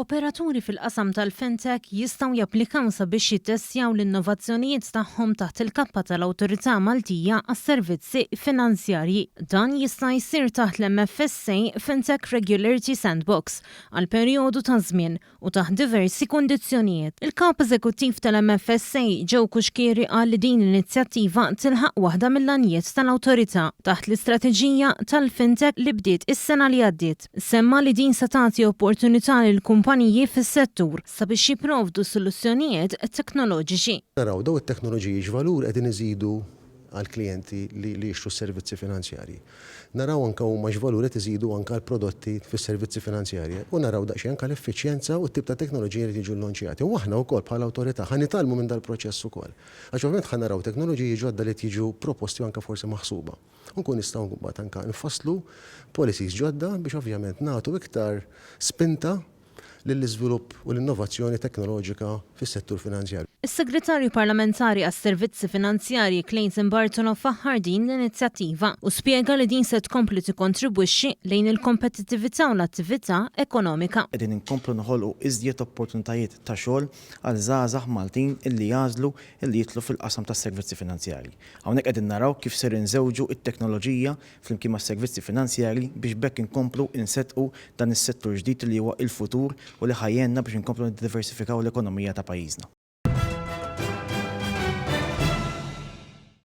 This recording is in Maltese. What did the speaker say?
Operaturi fil-qasam tal-fintech jistgħu japplikaw sabiex jittestjaw l-innovazzjonijiet tagħhom taħt il-kappa tal-Awtorità Maltija għas-Servizzi Finanzjarji. Dan jista' jsir taħt l-MFSA Fintech Regulatory Sandbox għal perjodu ta' żmien u taħt diversi kundizzjonijiet. Il-Kap Eżekuttiv tal-MFSA, Joe Cuschieri qal li din l-inizjattiva tilħaq waħda mill-għanijiet tal-Awtorità taħt l-istrateġija tal-fintech li bdiet is-sena li għaddiet. Semma li din se tagħti opportunità lill-kumpaniji fis-settur sabiex jipprovdu soluzzjonijiet teknoloġiċi. Naraw dawn it-teknoloġiji x'valur qegħdin iżidu għall-klijenti li jixtru s-servizzi finanzjarji. Naraw anke huma x'valur qed iżidu anke għall-prodotti fis-servizzi finanzjarji u naraw daqsxejn anke l-effiċjenza u t-tip ta' teknoloġiji li jiġu llonċjati. U aħna wkoll bħala awtorità ħa nitgħallmu minn dal-proċess ukoll. Għax ovvjament ħa naraw teknoloġiji ġodda li qed jiġu proposti u anke forsi maħsuba. U nkun nistgħu mbagħad anke nfasslu policies ġodda biex ovvjament nagħtu iktar spinta lill-iżvilupp u l-innovazzjoni teknoloġika fis-settur finanzjarju. Is-Segretarju Parlamentari għas-Servizzi Finanzjarji Clayton Bartolo faħħar din l-inizjattiva u spjega li din se tkompli tikkontribwixxi lejn il-kompetittività u l-attività ekonomika. Qegħdin inkomplu noħolqu iżjed opportunitajiet ta' xogħol għal żgħażagħ Maltin illi jagħżlu illi jidħlu fil-qasam tas-servizzi finanzjarji. Hawnhekk qegħdin naraw kif ser inżewġu t-teknoloġija flimkien mas-servizzi finanzjarji biex b'hekk inkomplu nseddqu dan is-settur ġdid li huwa l-futur u li ħa jgħinna biex inkomplu niddiversifikaw l-ekonomija ta' pajjiżna.